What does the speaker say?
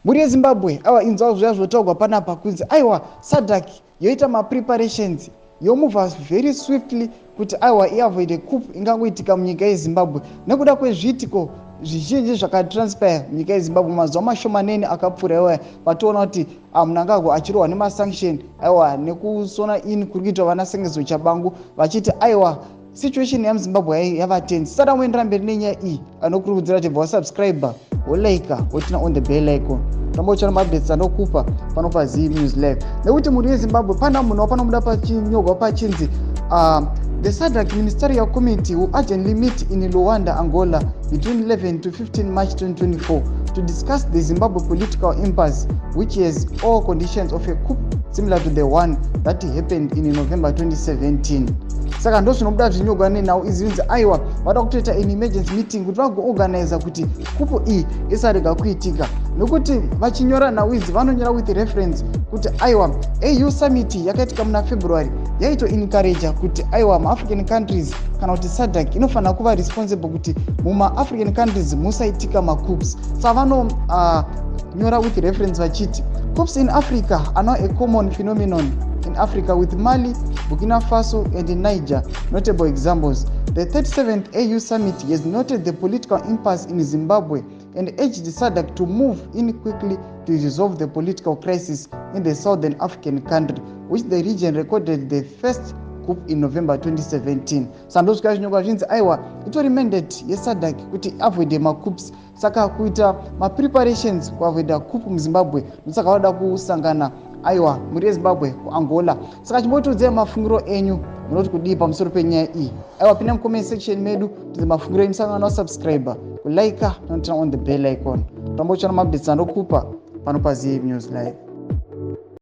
Mhuri yeZimbabwe, aiwa, inzwa zviya zvotaurwa panapa kunzi aiwa, SADC yoita mapreparations, yomove very swiftly kuti aiwa, iavoide coup ingangoitika munyika yeZimbabwe nekuda kwezviitiko zvizhinji zvakatranspire munyika yeZimbabwe mazuva mashomanene akapfuura iwaya, patoona kuti Mnangagwa achirohwa nemasanction, aiwa, nekusona in kuri kuitwa vana Sengezo Tshabangu vachiti aiwa, situation yamuZimbabwe yava tense. Sada muendera mberi nenyaya iyi, anokurudzira kuti bva wasubscribe, wolike, woturn on the bell icon, ramba uchiona maupdates andokupa pano paZ News Live. Nekuti mhuri yeZimbabwe, pana munhu wapanomuda pachinyorwa pachinzi the SADC Ministerial Committee will urgently meet in Luanda, Angola, between 11 to 15 March 2024 to discuss the Zimbabwe political impasse, which has all conditions of a coup similar to the one that happened in November 2017. Saka ndo zvinobuda zvinyorwa nenhau idzi, vinzi aiwa, vada kutoita an emergency meeting kuti vagoorganiza kuti coup iyi isarega kuitika. Nekuti vachinyora nhau idzi, vanonyora with reference kuti aiwa, AU summit yakaitika muna February yaitoencouraja kuti aiwa, maAfrican countries kana kuti SADC inofanira kuva responsible kuti mumaAfrican countries musaitika macoups. Saka vanonyora with reference vachiti coups in Africa are now a common phenomenon in Africa, with Mali, Burkina Faso and Niger notable examples. The 37th AU summit has noted the political impasse in Zimbabwe and urged SADC to move in quickly to resolve the political crisis in the southern African country, which the region recorded the first coup in November 2017. Saka ndosvika zvinyorwa zvinzi aiwa, itori mandate yeSADC kuti avoide macoups. Saka kuita mapreparations kuavoida coup muZimbabwe, ndosaka vada kusangana, aiwa, mhuri yeZimbabwe, kuAngola. Saka chimbotiudzai mafungiro enyu, munoti kudii pamusoro penyaya iyi? Aiwa, pinda mucomment section medu, tidze mafungiro enyu. Musangana wasubscribe, kulike, noturn on the bell icon, ramba uchiona maupdates andokupa pano paZ News Live.